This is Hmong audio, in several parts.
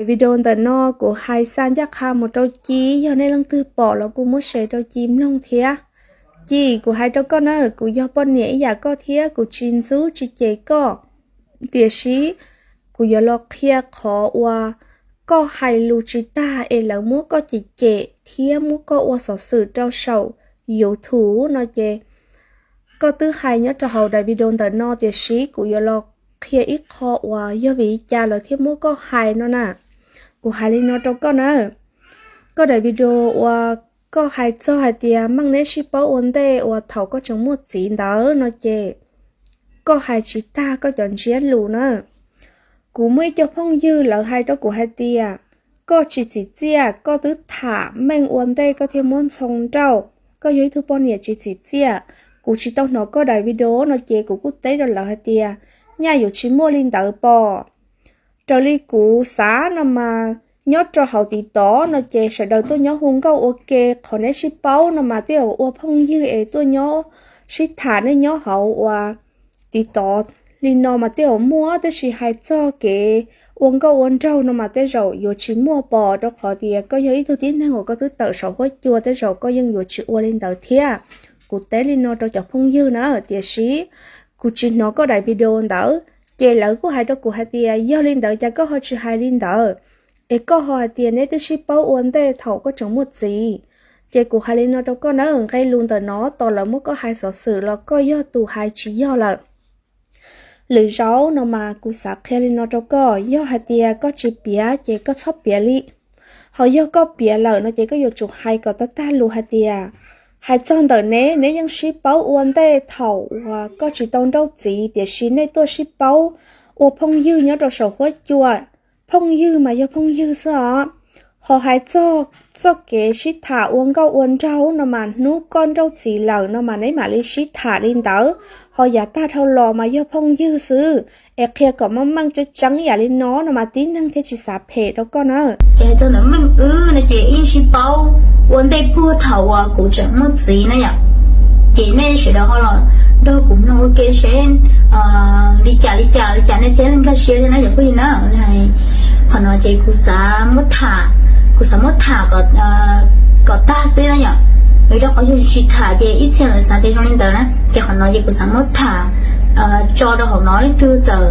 Video ntawm no kuv hais xa ncaj qha mus rau Ci, yog nej leej twg pom los kuj muab share rau Ci mloog thiab. Ci, kuv hais rau koj na, kuv yog poj niam ib yam koj thiab kuv tsis ntxub tsis cem koj. Tiam sis kuv yuav los qhia qhov uas koj hais lus tsis tag es lawv muab koj cem cem thiab muab koj ua xov xwm rau saum YouTube no ces koj twb hais nyob rau hauv daim video ntawm no, tiam sis kuv yuav los qhia ib qho uas yog vim li cas lawv thiaj muab koj hais no na. Kuv hais li no rau koj na, koj daim video uas koj hais txog hais tias meej neb sib paub ua ntej uas thaum koj tseem muaj txiv ntawd no ces koj hais tsis tag koj cov ntsiab lus na. Kuv muaj ib co phooj ywg lawv hais rau kuv hais tias koj tsis txim txiaj, koj twb tham meej ua ntej koj thiaj muab ntxhoo nrauj, koj yog ib tug poj niam tsis txim txiaj. Kuv tsis tau hnov koj daim video no ces kuv kuj teb rau lawv hais tias nyaj yuav tsis muaj li ntawd pom. Raws li kuv xav no mas nyob rau hauv TikTok no ces sawv daws tuaj nyob hu nkauj ua ke, qhov neb sib paub no mas twb yog ua phooj ywg es tuaj nyob sib tham nej nyob hauv uas TikTok li no mas twb yog muaj, tab sis hais txog kev ua nkauj ua nraug no mas tej zaum yuav tsis muaj pom, rau qhov tias koj yog ib tug tib neeg uas koj twb tawm saum huab cua, tej zaum koj yeej yuav tsis ua li ntawd thiab. Kuv teb li no rau cov phooj ywg na, tiam sis kuv tsis hnov koj daim video ntawd, ces lawv kuj hais rau kuv hais tias yog li ntawd cas koj ho tsis hais li ntawd, es koj ho hais tias neb twb sib paub ua ntej thaum koj tseem muaj txiv. Ces kuv hais li no rau koj na, nqe lus ntawm no tos lawv muab koj hais xov xwm los koj yog tus hais tsis yog lawm. Lwm zaus no mas kuv xav qhia li no rau koj, yog hais tias koj tsis piav ces koj txhob piav li. Ho yog koj piav lawm no ces koj yuav tsum hais kom tag tag lus hais tias, hais txog ntawm neb, neb yeej sib paub ua ntej thaum uas koj tsis tau nrauj txiv, tiam sis nej tuaj sib paub ua phooj ywg nyob rau saum huab cua. Phooj ywg mas yog phooj ywg xwb os. Ho hais txog txoj kev sib tham ua nkauj ua nraug no mas hnub koj nrauj txiv lawm no mas neb mam li sib tham li ntawd, ho yav tag dhau los mas yog phooj ywg xwb. Es qhia kom meej meej tseeb tseeb ib yam li no no mas tib neeg thiaj tsis xav phem rau koj na. Ces hais txog ntawm meej wb no ces yeej sib paub ua ntej puag thaum uas kuv tseem muaj txiv na yom. Ces nej sawv daws ho los nrog kuv mloog ua ke seb li cas li cas li cas nej thiaj li nkag siab thiab na yom phooj ywg na. Qhov no ces kuv xav muab tham, kuv xav muab tham kom tag xwb na yom. Vim rau qhov yog tsis tham ces ib txhia lawv xav tias zoo li ntawd na, ces qhov no ces kuv xav muab tham tso rau hauv no, leej twg txawm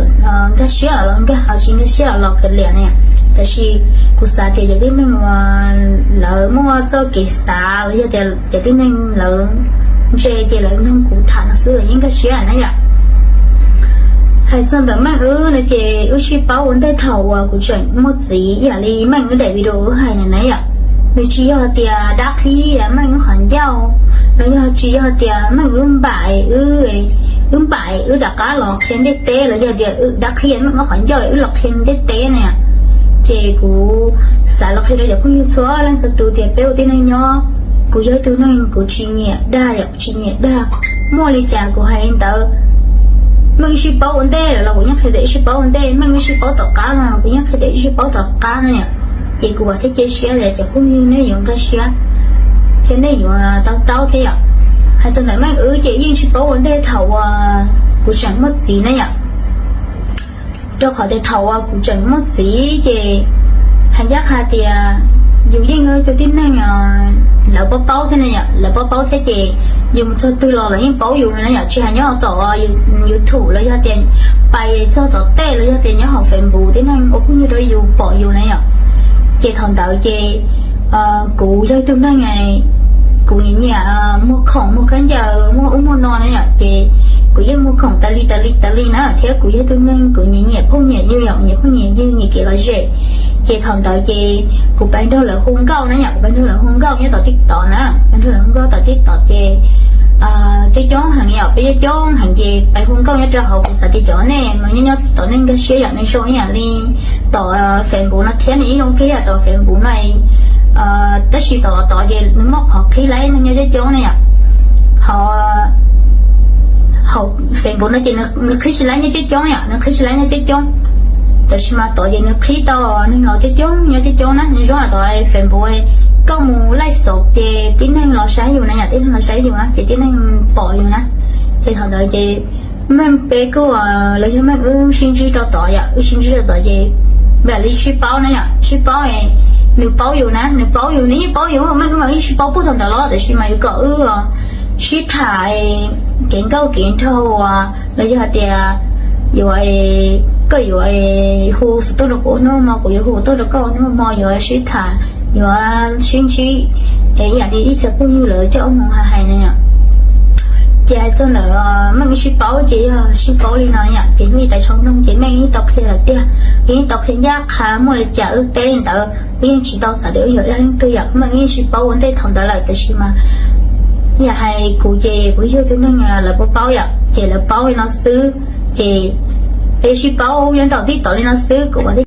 nkag siab los nkag, ho tsis nkag siab los kav liam na. Tab sis kuv xav tias cov tib neeg uas lawv muaj txoj kev xav los yog tias cov tib neeg lawv ntse ces lawv mloog kuv tham no xwb los yeej nkag siab na yom. Hais txog ntawm meej wb no ces wb sib paub ua ntej thaum uas kuv tseem muaj txiv, ib yam li meej wb daim video wb hais na yom. Nws tsis yog tias dab qhib meej wb qhov ncauj, los yog tsis yog tias meej wb npam wb, wb npam wb rov qab los qhia ntiaj teb, los yog tias dab qhib meej wb qhov ncauj wb los qhia ntiaj teb na. Ces kuv xav los qhia rau cov phooj ywg txhua leej txhua tus tias peb ua tib neeg nyob, kuv yog ib tug neeg kuv tsis nyiam dag, yog kuv tsis nyiam dag, muaj li cas kuv hais li ntawd. Meej wb sib paub ua ntej los kuv yeej qhia tias wb sib paub ua ntej, meej wb sib paub tom qab los kuv yeej qhia tias wb sib paub tom qab na yom. Ces kuv vam thiab cia siab tias cov phooj ywg nej yuav nkag siab thiab nej yuav to taub thiab yom. Hais txog ntawm meej wb ces yeej sib paub ua ntej thaum uas kuv tseem muaj txiv na yom. Rau qhov tias thaum uas kuv tseem muaj txiv ces hais ncaj qha tias yus yeej yog ib tug tib neeg lawv paub paub thiab na yom, lawv paub paub thiab ces yus mus txog twg los lawv yeej paub yus na yom, tsis hais nyob tom YouTube los yog tias pais txog tom tej los yog tias nyob hauv Facebook tib neeg ua phooj ywg rau yus pom yus na yom. Ces thaum ntawd ces kuv yog ib tug neeg kuv nyiam nyiam muag khoom muag khaub ncaws muag ub muag no na yom, ces kuv yeej muag khoom tas li tas li tas li na, thiab kuv yog ib tug neeg kuv nyiam nyiam phooj nyiam ywg yom, nyiam phooj nyiam ywg nyiam kev lom zem. Ces thaum ntawd ces kuv pais nrog lawv hu nkauj na yom, kuv pais nrog lawv hu nkauj nyob tom TikTok na, pais nrog lawv hu nkauj tom TikTok ces coob coob heev yom, peb coob coob heev ces pais hu nkauj nyob rau hauv, kuv xav tias cov nej mas nyob nyob TikTok nej nkag siab yom, nej zoo ib yam li tom Facebook no thiab nws yeej zoo kiag tom Facebook no. Tab sis tom tod ces nws muaj qhov qhib laib neeg nyob coob coob na yom. Ho hauv Facebook no ces nws qhib tsis laib nyob coob coob yom, nws qhib tsis laib nyob coob coob. Tab sis mas tod ces nws qhib tau neeg los coob coob nyob coob coob na, nws zoo tom Facebook koj mus laij xauv ces tib neeg los saib yus na yom, tib neeg los saib yus na ces tib neeg pom yus na. Ces thaum ntawd ces meej peb kuj los yog meej wb sib ntsib rau tod yom, wb sib ntsib rau tod ces Npaum li sib paub na yom, sib paub, nws paub yus na, nws paub yus, nws yeej paub yus, Meej wb mas yeej sib paub puag thaum ntawd los, tab sis mas yuav kom wb sib tham kev nkauj kev nraug uas los yog hais tias yuav, koj yuav hu xov tooj rau kuv hnub hmo, kuv yuav hu xov tooj rau koj hnub hmo, yuav sib tham, yuav sib ntsib, es ib yam li ib txhia phooj ywg lawv coj ua hmoov hais hais na yom. Ces hais txog ntawm Meej sib paub ces yog sib paub li no yom, ces Meej tais tshau noog ces Meej yeej tau qhia lawm tiag, yeej tau qhia ncaj qha muaj li cas wb teb li ntawd, wb yeej tsis tau xav tias wb yog dab leeg twg yom. Meej yeej sib paub ua ntej thaum ntawd lawm, tab sis mas yam hais kuv ces kuv yog tus neeg lawv paub paub yom, ces lawv paub li no xwb. Ces peb sib paub nyob nraum TikTok li no xwb, kuv mam li